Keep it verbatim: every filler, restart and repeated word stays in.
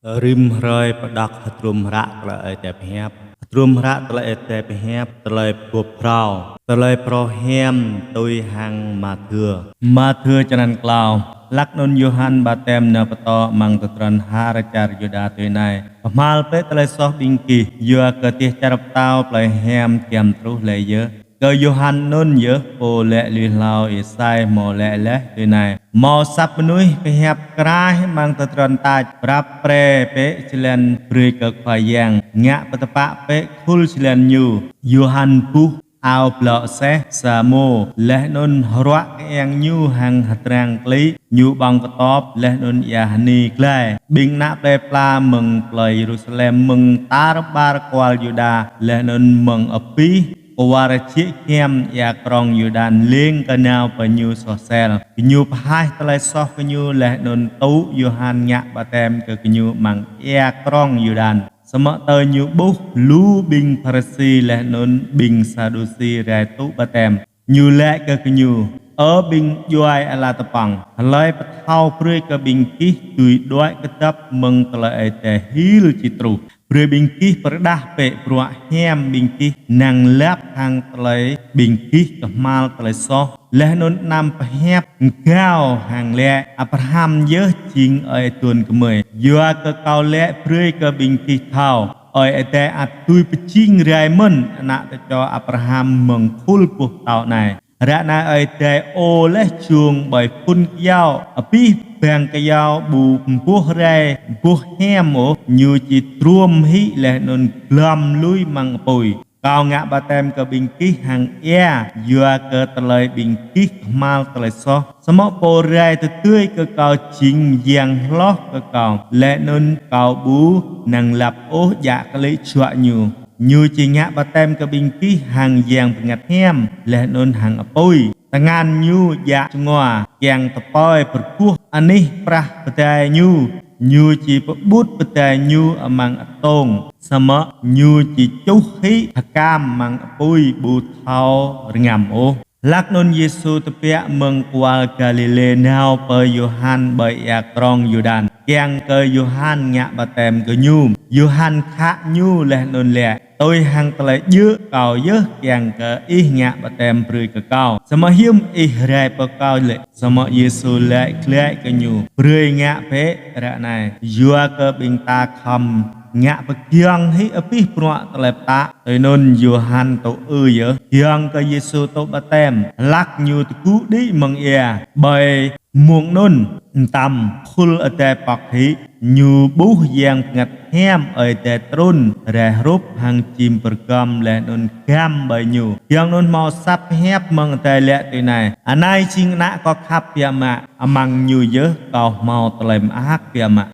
Rĭm hrơi pơđok hơdrôm hră tơlơi Ơi Adai pơhiăp. Hơdrôm hră tơlơi Ơi Adai pơhiăp, tơlơi bôh phrâo, tơlơi phrâo hiam tui hăng Mathiơ. Mathiơ črăn klâo. Hlak anŭn Yôhan Baptem nao pơtô amăng tơdron har čar Yuđa tui anai: Pơhmal bĕ tơlơi soh ƀing gih, yua kơ dêh čar pơtao plơi hiam giăm truh laih yơh. Kơ Yôhan anŭn yơh pô laĭ lui hlâo Êsai hmâo laĭ laih tui anai: Hmâo asăp mơnuih pơhiăp kraih amăng tơdron tač, prap pre bĕ jơlan brơi kơ Khua Yang, ngă pơtơpă bĕ khul jơlan Ñu. Yôhan buh ao blâo aseh, samô, laih anŭn hruă kơiăng ñu hăng hơdrang klĭ, ñu ƀơ̆ng kơtop, laih anŭn ia hơni glai. Ƀing ană plơi pla mơ̆ng plơi Yêrusalem, mơ̆ng tar ƀar kual Yuđa, laih anŭn mơ̆ng abih kwar jĕ giăm ia krong Yôrdan lêng kơ nao pơ Ñu soh sel. Gơñu pơhaih tơlơi soh gơñu laih anŭn tŭ Yôhan ngă baptem kơ gơñu amăng ia krong Yôrdan. Samơ̆ tơl Ñu ƀuh, lu ƀing Pharisi laih anŭn ƀing Sadusi rai tŭ baptem. Ñu laĭ kơ gơñu: Ơ ƀing djuai ala tơpơ̆ng, hlơi pơthâo brơi kơ ƀing gih dưi đuaĭ kơdŏp mơ̆ng tơlơi Ơi Adai hil či truh? Brơi ƀing gih pơrơđah bĕ bruă hiam ƀing gih, năng lăp hăng tơlơi ƀing gih kơhmal tơlơi soh. Laih anŭn anăm pơhiăp gao hăng laĭ: Abraham yơh jing ơi aduôn gơmơi. Yua kơ Kâo laĭ brơi kơ ƀing gih thâo, Ơi Adai ăt dưi pơjing rai mơ̆n ană tơčô Abraham mơ̆ng khul boh pơtâo anai. Ră anai Ơi Adai ô laih jông ƀơi phŭn kơyâo, abih bang kơyâo ƀu mơboh rai boh hiam ôh, ñu či truôm hĭ laih anŭn glŏm lui amăng apui. Kâo ngă baptem kơ ƀing gih hăng ia, yua kơ tơlơi ƀing gih kơhmal tơlơi soh. Samơ̆ pô rai tơdơi kơ Kâo jing yang hloh kơ Kâo, laih anŭn Kâo ƀu năng lăp ôh djă klĭ juă Ñu. Ñu či ngă baptem kơ ƀing gih hăng Yang Bơngăt Hiam laih anŭn hăng apui. Tơngan Ñu djă čơngua, kiăng tơpơi pơrơbuh anih prah pơdai Ñu. Ñu či pơƀut pơdai Ñu amăng atông, samơ̆ Ñu či čuh hĭ hơkam amăng apui ƀu thâo rơngăm ôh. Hlak anŭn Yêsu tơbiă mơ̆ng kual Galilê nao pơ Yôhan ƀơi ia krong Yôrdan, kiăng kơ Yôhan ngă baptem kơ Ñu. Yôhan khă Ñu laih anŭn laĭ: Tui hăng tơlơi djơ̆ Kâo yơh kiăng kơ Ih ngă baptem brơi kơ Kâo, samơ̆ hiư̆m Ih rai pơ Kâo lĕ? Samơ̆ Yêsu laĭ glaĭ kơ ñu: Brơi ngă bĕ ră anai, yua kơ ƀing ta khŏm ngă pơgiŏng hĭ abih bruă tơlơi pơtă. Tui anŭn Yôhan tŭ ư yơh, giŏng kơ Yêsu tŭ baptem, hlak ñu tơgŭ đĭ mơ̆ng ia. Ƀơi mông anŭn, mơtam khul adai pŏk hĭ, ñu ƀuh Yang Bơngăt Hiam Ơi Adai trŭn rai hrup hăng čim pơrơgŏm laih anŭn găm ƀơi Ñu. Giŏng anŭn hmâo asăp pơhiăp mơ̆ng adai laĭ tui anai: Anai jing Ană Kâo khăp biă mă, amăng Ñu yơh Kâo hmâo tơlơi mơak biă mă.